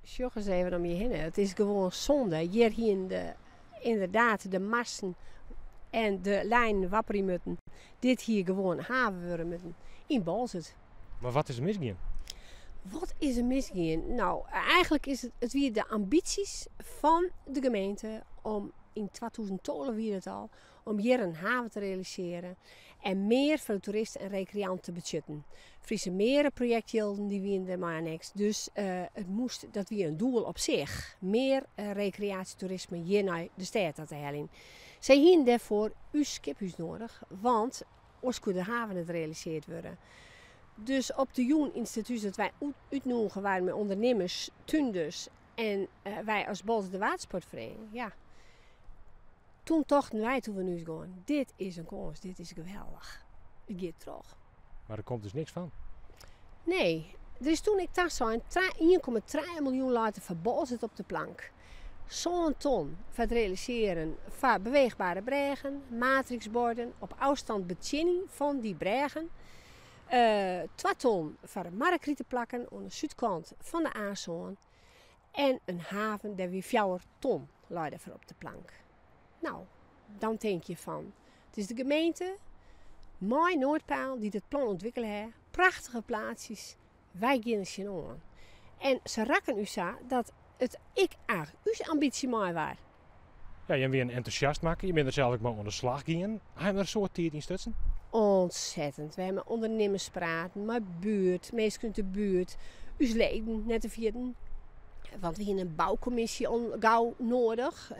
Sjoch ris even om je hinne. It is gewoan sonde. Hjir hienen de, ynderdaad de masten en de lijnen wapperje mutten. Dit hie gewoan haven wurde mutten yn Boalsert. Mar wat is der misgien? Wat is der misgien? No, eigenlik is it, it wie de ambysjes fan de gemeente om yn 2012 wie dat al, om hjir in haven te realisearjen en mear foar de toeristen en rekreanten te betsjutten. Friese Meren-projektjilden dy wienen dêr mei anneks. Dus it moast, dat wie in doel op sich, mear rekreaasjetoerisme hjir nei de stêd ta te heljen. Sy hienen dêrfoar ús skiphús nedich, want oars koe de haven net realisearre wurde. Dus op de jûn yn it stedhûs dat wy útnûge waarden mei ûndernimmers, túnders en wy as Boalserter Watersportferiening, ja, toen tochten wy toen we nei hûs gongen, dit is in kâns, dit is geweldich. It giet troch. Mar der komt dus niks fan? Nee. Der is toen ek tasein, 1,3 miljoen leit der foar Boalsert op de plank. Sân ton foar it realisearjen fan beweechbere brêgen, matriksborden, op ôfstân betsjinning fan dy brêgen. 2 ton foar marrekriteplakken oan de súdkant fan de A sân. En in haven, dêr wie 4 ton lei dêrfoar op de plank. No, dan tink je fan, it is de gemeente mei Noordpeil dy't it plan ûntwikkele ha. Prachtige plaatsjes, wy gean der tsjinoan. En se rakken ús sa dat it ek eigentlik ús ambysje mei waar. Ja, jim wienen entûsjast makke, je binne der sels ek mei oan de slach gien. Ha jim der in soad tiid yn stutsen? Ontzettend. We ha mei ûndernimmers praten, mei buert, minsken út de buert, ús leden net te ferjitten. Want we hiene in boukommisje al gau nedich.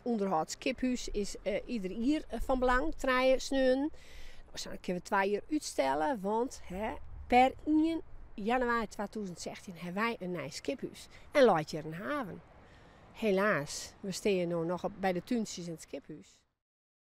Ûnderhâld skiphús is ieder jier fan belang, trije sneonen. Dan kinne we 2 jier útstelle, want per 1 januari 2016 ha wy in nij skiphús en leit hjir in haven. Helaas, we steane no noch by de túntsjes en it skiphús.